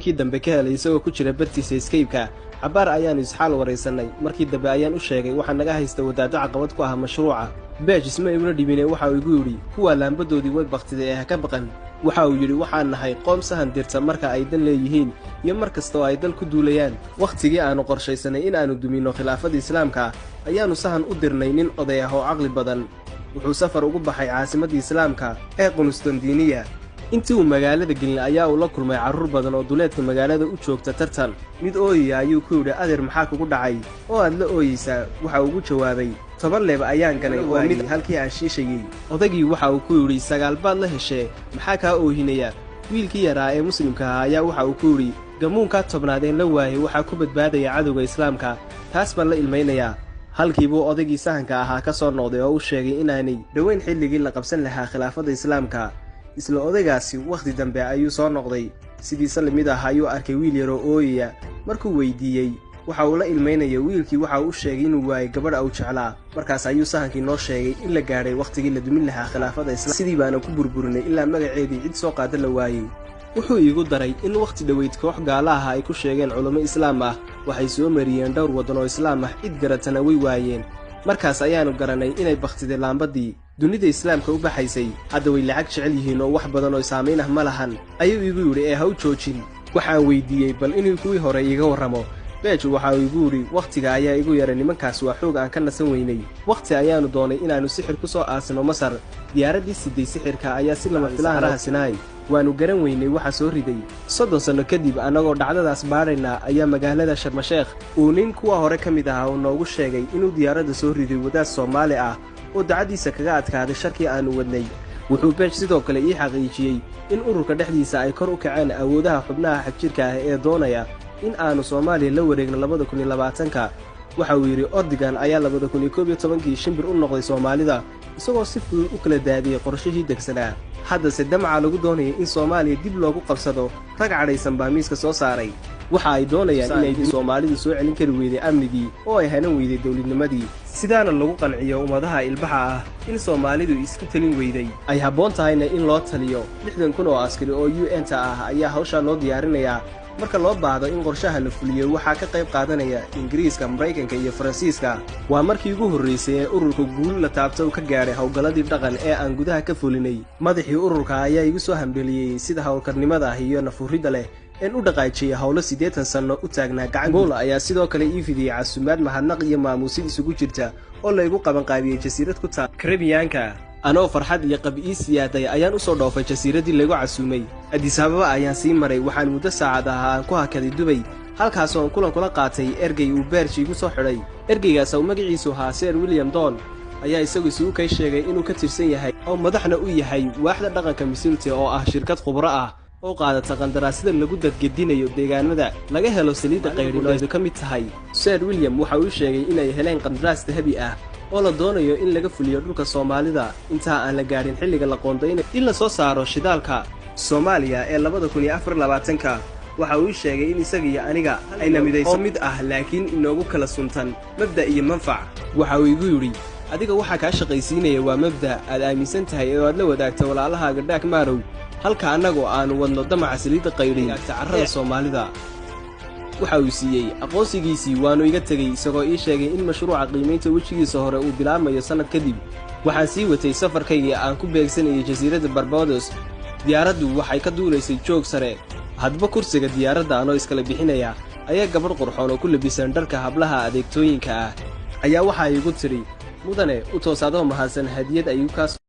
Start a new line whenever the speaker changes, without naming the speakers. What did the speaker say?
Kii dambe ka helay isagoo ku jira bartiisa Skype-ka. Cabbaar ayaannu isxaal waraysanay. Markii dambe ayaan u sheegay waxaa naga haysta wadaaddo caqabad ku ah mashruuca. Beej isma iguna dhibine, waxa uu igu yidhi: "Kuwaa laambadoodii way bakhtiday ee ha ka baqan." Waxa uu yidhi: "Waxaan nahay qoom sahan dirta marka ay dan leeyihiin iyo mar kasta oo ay dal ku duulayaan. Wakhtigii aannu qorshaysanay in aannu duminno khilaafada Islaamka ayaannu sahan u dirnay nin oday ah oo caqli badan. Wuxuu safar ugu baxay caasimadda Islaamka ee Qustandiniya. Intii uu magaalada gelin ayaa uu la kulmay carruur badan oo duleedka magaalada u joogta tartan. Mid ooyaya ayuu ku yidhi: 'Adeer, maxaa kugu dhacay oo aad la ooyeysaa?' Waxa ugu jawaabay: 10 leeb ayaan ganay oo mid halkii aan shiishayey.' Odaygii waxa uu ku yidhi: 'Sagaal baad la heshee, maxaa kaa oohinaya?' Wiilkii yaraa ee Muslimka ahaa ayaa waxa uu ku yidhi: 'Gamuunkaa 10aad een la waayay waxaa ku badbaadaya cadowga Islaamka, taas baan la ilmaynayaa.' Halkii buu odaygii sahanka ahaa ka soo noqday oo u sheegay inaanay dhoweyn xilligii la qabsan lahaa khilaafadda Islaamka. Isla odaygaasi wakhti dambe ayuu soo noqday. Sidiisa lamid ah ayuu arkay wiil yaroo ooyaya. Markuu weydiiyey waxa uu la ilmaynaya, wiilkii waxa uu u sheegay inuu waayay gabadh uu jeclaa. Markaas ayuu sahankii noo sheegay in la gaadhay wakhtigii la dumin lahaa khilaafadda Islaam. Sidii baana ku burburinay ilaa magaceedii cid soo qaada la waayey." Wuxuu iigu daray in wakhti dhoweyd koox gaala ah ay ku sheegeen culummo Islaam ah waxay soo mariyeen dhowr waddan oo Islaam ah, cid garatana way waayeen. Markaas ayaannu garanay inay bakhtiday laambadii dunida Islaamka u baxaysay. "Hadda way lacag jecel yihiin oo wax badan oo saamayn ah ma lahan," ayuu iigu yidhi, "ee ha u joojin." Waxaan weydiiyey bal inuu kuwii hore iiga warramo. Beej waxa uu igu yidhi: "Wakhtiga ayaa igu yaray. Nimankaas waa xoog aan ka nasan weynay. Wakhti ayaannu doonay inaannu sixir ku soo aasino Masar. Diyaaraddii siday sixirka ayaa si lama filaan ah Sinaai. Waannu garan weynay waxa soo riday. 30 sanno kadib, annagoo dhacdadaas baadhaynaa, ayaa magaalada Sharmasheekh uu nin kuwa hore ka mid ahaa uu noogu sheegay inuu diyaaradda soo riday wadaad Soomaali ah oo dacaddiisa kaga adkaaday sharkii aannu wadnay." Wuxuu Beej sidoo kale ii xaqiijiyey in ururka dhexdiisa ay kor u kaceen awoodaha xubnaha xagjirka ah ee doonaya in aannu Soomaaliya la wareegno 2020-ka. Waxa uu yidhi: "Erdogan ayaa 2011-kii shimbir u noqday Soomaalida, isagoo si fudud u kala daadiyey qorshihii degsanaa. Haddase damaca lagu doonaya in Soomaaliya dib loogu qabsado, rag cadhaysan baa miiska soo saaray. Waxa ay doonayaan inay Soomaalidu soo celin kari weyday amnigii oo ay hanan weyday dowladnimadii, sidaana lagu qanciyo ummadaha ilbaxa ah in Soomaalidu isku talin weyday, ay habboon tahayna in loo taliyo. 60,000 oo askari oo UN-ta ah ayaa hawshaa loo diyaarinayaa. Marka loo baahdo in qorshaha la fuliyo, waxaa ka qayb qaadanaya Ingiriiska, Maraykanka iyo Faransiiska. Waa markii ugu horraysay ee ururka guul la taabta uu ka gaadhay howlgalladii dhaqan ee aan gudaha ka fulinay. Madaxii ururka ayaa igu soo hambeliyey sida howlkarnimada ah iyo nafuridda leh een u dhaqaajiyey howlo 80 sanno u taagnaa gacan. Bool ayaa sidoo kale ii fidiyey casuumaad mahadnaq iyo maamuusid isugu jirta oo laygu qabanqaabiyey jasiirad ku taal Karibiyaanka. Anoo farxad iyo qab ii siyaaday ayaan u soo dhoofay jasiiraddii laygu casuumay. Addis Ababa ayaan sii maray. Waxaan muddo saacad ah aan ku hakaday Dubay, halkaasoo aan kulan kula qaatay ergey uu Beerji igu soo xidhay. Ergeygaas oo magaciisu ahaa Sir William Don ayaa isagu isugu kay sheegay inuu ka tirsan yahay oo madaxna u yahay waaxda dhaqanka Misulti, oo ah shirkad khubro ah oo qaadata qandaraasyada lagu dadgedinayo deegaanada laga helo saliidda qaydhin oo ka mid tahay. Sir William waxa uu sheegay inay heleen qandaraas dahabi ah oo la doonayo in laga fuliyo dhulka Soomaalida intaa aan la gaadhin xilliga la qoondaynayo in la soo saaro shidaalka Soomaaliya ee 2024-ka. Waxa uu sheegay in isaga iyo aniga ayna midayso mid ah, laakiin inoogu kala suntan mabda' iyo manfac. Waxa uu igu yidhi: "Adiga waxaa kaa shaqaysiinaya waa mabda' aad aaminsan tahay oo aad la wadaagta walaalahaaga Dhaag Maarow, halka annagu aannu wadno damaca saliidda qaydhin carrada Soomaalida." Waxa uu siiyey aqoonsigiisii, waannu iga tegey isagoo ii sheegay in mashruuca qiimaynta wejigiisa hore uu bilaabmayo sannad kadib. Waxaan sii watay safarkaygii aan ku beegsanayay jasiiradda Barbados. Diyaaraddu waxay ka duulaysay joog sare. Hadba kursiga diyaaradda anoo iskala bixinaya ayaa gabadh qurxoon oo ku labisan dharka hablaha adeegtooyinka ah ayaa waxaa iigu tidhi: "Mudane, u toos adoo mahadsan, hadiyad ayuu kaas."